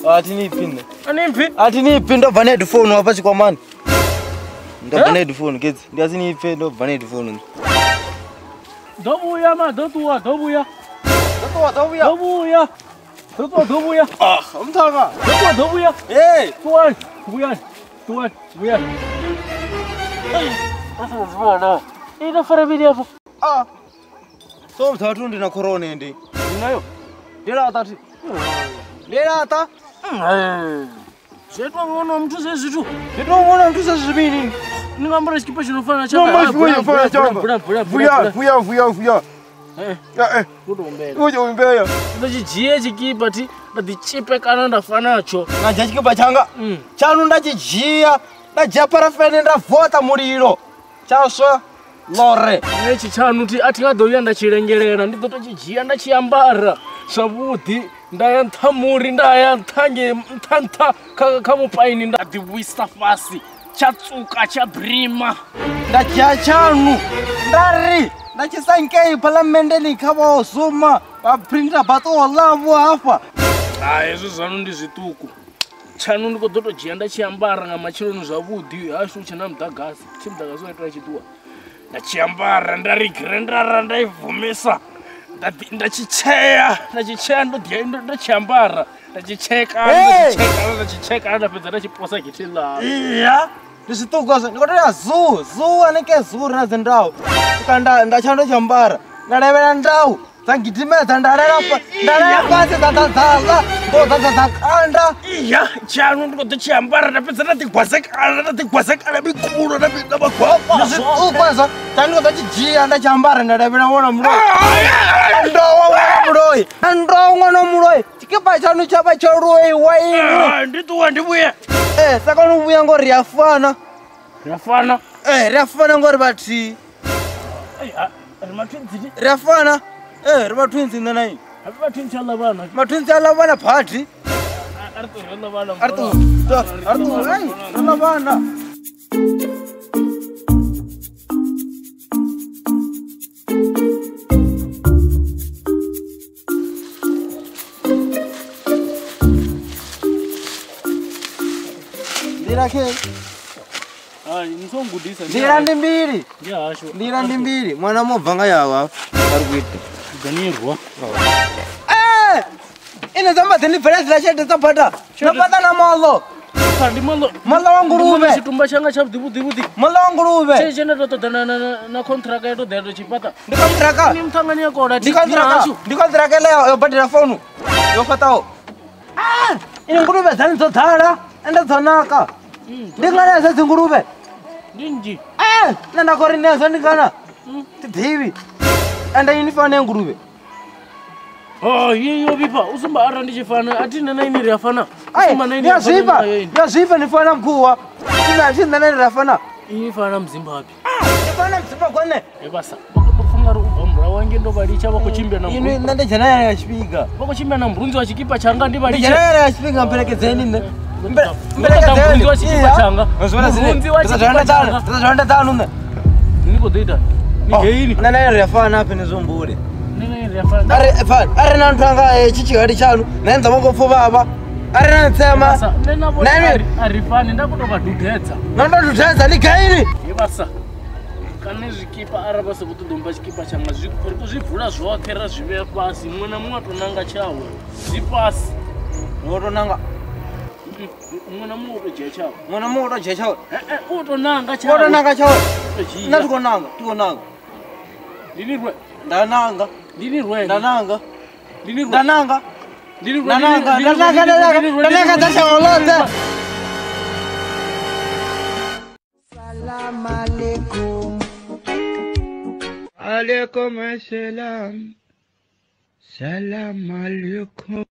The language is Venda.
Ati ni pin. Ani mpfi? Ati ni pin ndo bva ne headphone hafha tshikwamani. Ndo bva ne headphone kedzi. Ndi asi ni pfe ndo bva ne headphone. Ḓo vhuya ma ḓo ṱuwa ḓo vhuya. Ḓo ṱuwa ḓo vhuya. Ḓo vhuya. Ḓo ṱuwa ḓo vhuya. Ah, mthanga. Ḓo ṱuwa ḓo vhuya. Hey, ṱuwani, vhuyani. Ṱuwani, vhuyani. Asa zibona. Ino fara bidi afho. Ah. So mthathu ndi na corona ndi. Nayo. Ndi laṱa thi. Ndi laṱa. Zwi itwa ngono muthu zwe zwithu. Zwi itwa ngono muthu zwe zwivhili. Ni nga ambara tshikipa tshi no fana na tshanga. Vuya, vuya, vuya, vuya. Eh. Eh. Kutombela. Kutombela. Ndo tshi dzhie tshikipa thi nda ḓi tshipe kana nda fanatsho. Na dzhia tshikipa tshanga. Tshanu nda tshi dzhia, nda dzhia parafene nda vota mulilo. Tsha swa lore. Nṋe tshi tshanu thi a thi nga ḓo vhuya nda tshi lengelela, ndi ḓo to tshi dzhia nda tshi ambara zwavhuḓi. Nda ya nṱha muri, nda ya nṱha nge nṱha nṱha kha mupaini nda ḓi vhuisa fhasi. Tsha tsuka tsha brima. Nda dzhia tshanu nda ri nda tshi sa ngei phalamendeni kha vho Zuma vha printer baṱo ḽavho hafha. Ah, hezwo zwanu ndi zwiṱuku. Tshanu ndi khou ḓo to dzhia nda tshi ambara nga matsheloni zwavhuḓi hashu hu tshe na muḓagasi. Tshi muḓagasi wa ita tshi ṱuwa. Nda tshi ambara nda ri grendara nda i vumisa. Nda tshi tshea, nda tshi tshea ndo ḓi nda tshi ambara, nda tshi tshekana, nda tshi tshekana, nda tshi tshekana nda fhedza nda tshi posa getheni ḽa. Iya. Ndi zwiṱuku zwo ndi khou tou ya zoo, zoo hanengei zoo ri na dzi ndau. Swika nda nda tsha ndo tshi ambara, nda lavhelela ndau dza gidimedza nda lala fhasi dza ḓa dza ḽa ndo dza dza kanda. Iya, tshanu ndi khou ḓo tshi ambara nda fhedza nda ḓi gwazekana, nda ḓi gwazekana mikulo nda nda magwafha. Ndi zwiṱuku hezwo, tsha ndi khou ḓo tshi dzhia nda tshi ambara nda lavhelela ṅwana muloi. Ndowa ṅwana muloi, ndowa ṅwana muloi. Tshikipa tshanu tsha vha tsho loiwa inwi. Ndi ṱuwa ndi vhuye. Eh, sa kona u vhuya ngori ri a fana. Ri a fana? Eh, ri a fana ngori vhathihi. Ri matwinsi. Ri a fana. Eh, ri matwinsi nṋe na inwi. Ri matwinsi a ḽa vhana. Matwinsi a ḽa vhana phati. A ri ṱuwe ri ḽa vhana. A ri ṱuwe. A ri ṱuwe. Ai, ri ḽa vhana. Nḓila khe. Hai, ni songo gudisa. Nḓila ndi mbili. Ndi hashu. Nḓila ndi mbili. Mwana mo bva nga yawe hafha. Ari kuita. Ganirwa. Eh! Ine dza maḓi ndi bvela dzila tshelede dza bada. Na bada na malo. Ndi malo. Malo wa nguluvhe. Tshitumba tshanga tsha vhuḓi vhuḓi vhuḓi. Malo wa nguluvhe. Tshe tshe nda to ṱoḓa na contract ya to ḓa to tshifhaṱa. Ndi contract. Ni muṱangani ya kola. Ndi contract. Ndi contract le yo badela founu. Yo fhaṱaho. Ah! Ine nguluvhe dzani dzo ḓala. Ende dzo naka. Ndi ngana dza dzi nguluvhe. Ndi nnzhi. Eh, nṋe nda khou ri nezwo ndi ngana. Thi ḓivhi. Ende ini fana ya nguluvhe. Oh, ye yo vhifha. U sumba arali ndi tshi fana, a thi nṋe na ini ri a fana. Ai, ya zwifha. Ya zwifha ni fana mukhuwa. Nṋe thi nṋe na ini ri a fana. Ini fana Muzimbabwe. Ah, ni fana Muzimbabwe nṋe. He basa. Vha khou pfa ungari u bva murahu wange ndo vha litsha vha khou tshimbila na Inwi nṋe ndi dzhena ya tshifhinga. Vha khou tshimbila na murunzi wa tshikipa tshanga ndi vha Ndi litshe. dzhena ya tshifhinga mphelekedze nṋe. Murunzi wa tshikipa tshanga. Murunzi wa tshikipa tshanga. Ndi ṱanu nṋe. Ni khou ḓo ita. Ni geini. Nṋe na ri a fana hafha ni zwombule. Nṋe na ri a fana. Ari fana, ari na nthu anga tshi tshihali tshanu, nṋe nda vho pfo vhavha. Ari na ntsema. Nṋe na vhone a ri fani nda khou tou vha dudedza. Na ndo dudedza ni geini. He basa. Kana zwikipa arali vha sa khou ṱoḓa u mpha tshikipa tshanga zwi ri khou zwi bvula zwoṱhe ra zwi vhea fhasi muṅwe na muṅwe a tou nanga tshawe. Zwi fhasi. Wo tou nanga. Muṅwe na muṅwe u tou dzhia tshawe. Muṅwe na muṅwe u tou dzhia tshawe. U tou nanga tshawe. U tou nanga tshawe. Nṋe thi khou nanga, thi khou nanga. Ndi ni rwe. Nda nanga. Ndi ni rwe. Nda nanga. Ndi ni rwe. Nda nanga. Ndi ni rwe. Nda nanga, nda nanga, nda nanga. Nda nanga dza shango ḽoṱhe. Salam alaikum. Alaikum assalam. Salam alaikum.